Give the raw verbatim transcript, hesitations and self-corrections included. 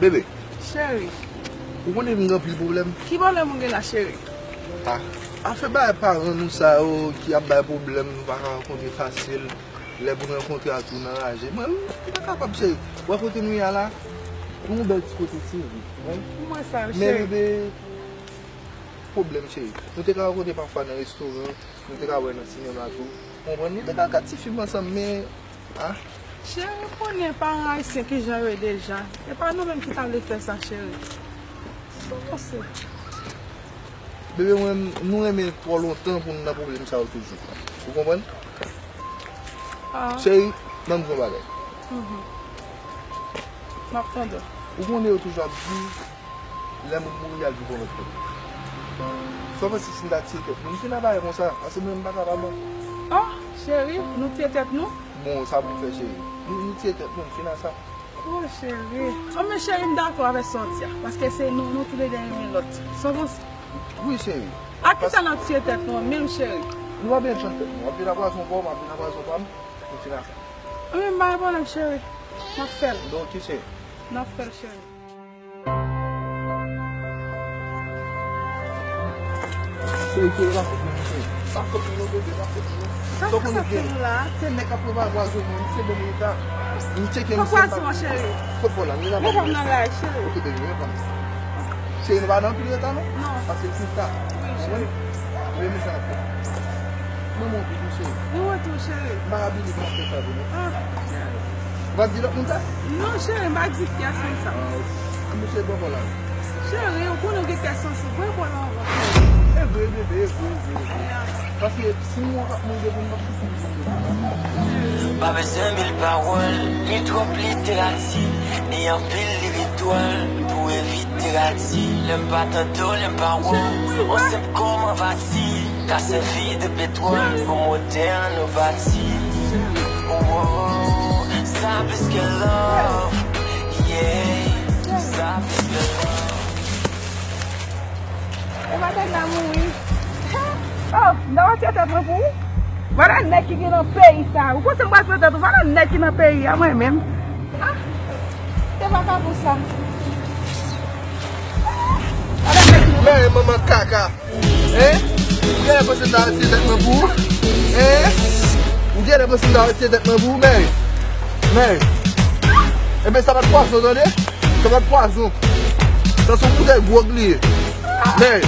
Bebe. Cheri. Ou konnen m gen anpil pwoblèm. Ki pwoblèm ou gen la, cheri? Ah, afè bagay paran nou sa yo ki ap bay pwoblèm, nou pa ka rankontre fasil. Lè pou n rankontre ak ou nan raje. Mwen, m pa kapab, cheri. Ou wè kote nou ye a la? Nou yon bèl ti kote, cheri. Wi. Mwen sa, men cheri. Bebe, pwoblèm, cheri. Nou te ka rankontre pafwa nan restoran, nou te ka wè nan sinema tou. Ou konprann? Nou te ka gad ti fim ansanm, men, ah. Cheri, ou konnen paran ayisyen kijan yo ye deja. E pa nou menm ki ta vle fè sa, cheri. Sa w panse? Bebe, mwen, nou renmen twò lontan pou nou nan pwoblèm sa yo toujou. Ou konprann? Ah. Cheri, ban m di w yon bagay. Mhm. M ap tande w. Ou konnen yo toujou ap di, lè moun mouri, y al viv yon lòt kote. Sa w panse si n ta tiye tèt nou? M fin a bagay konsa, paske mwen, m pa kapab. Oh, cheri, nou tiye tèt nou? Bon, sa pou m fè, cheri. Nou, nou tiye tèt nou, m fin a sa. Oh, cheri. Oh, men cheri, m dakò avèk sa w di a. Paske se nou, nou toulède renmen lòt. Sa w panse? Wi, cheri. A kisa n ap tiye tèt nou an menm, cheri? Nou pa byen pran tèt nou. W ap vin a pwazon pa w, m ap vin a pwazon pa m. Nou fin a sa. Oh, men m pa gen pwoblèm, cheri. N ap fè l. Donk, ki cheri? N ap fè l, cheri. Cheri, cheri, pa fòt mwen, cheri. Pa fòt mwen, bebe, pa fòt mwen. Sa w konnen byen. Sa k ap fè m la? Se nèg k ap pran bagay pwazon mwen, se bon mwen ta. M tcheke misye. Pran pwazon an, cheri. Kot pa w la? Mete m nan laj, cheri. Ok, bebe, mete m. Cheri, nou pa nan anpil reta, non? Non. Paske l twò ta. Wi, cheri. Mwen, mwen sa ap fè. Mwen, mwen, bebe, cheri. Nou rete, cheri. M pa ka believe nan fè sa, bebe. Ah, cheri. Ou pa di lòt moun sa? Non, cheri, m pa di pyès moun sa. Ah, ok. Mesye, bon, bon la. Cheri, ou konnen ou gen kè sansib, vre, bon, non, non. E vre, bebe, e vre, e vre. Paske si mwen pa mouri depi m ap soufri. Pa bezwen mil pawòl, ni twòp literati, ni anpil liritwòl pou evite rati. Lè m pa tande w, lè m pa wè w, on senp kòman va Ka sèvi de petwòl pou motè an nou bati. Oh, sa plis ke love. Yeah, sa plis ke love. E pa tèt la mouri. Oh, m ta pral tire tèt mwen pou ou. Vwala nèg ki gen nan peyi sa. Ou panse m pral tire tèt ou? Vwala nèg ki nan peyi a, mwen menm. Ah, se pa ka pou sa. Vwala nèg ki nan... Men manman kaka. Hein? Ou genlè panse m ta retire tèt mwen pou ou? Hein? Ou genlè panse m ta retire tèt mwen pou ou, men? Men. Enben, sa pa t pwazon, tande? Sa pa t pwazon. Sa se yon boutèy gwòg li ye. Men.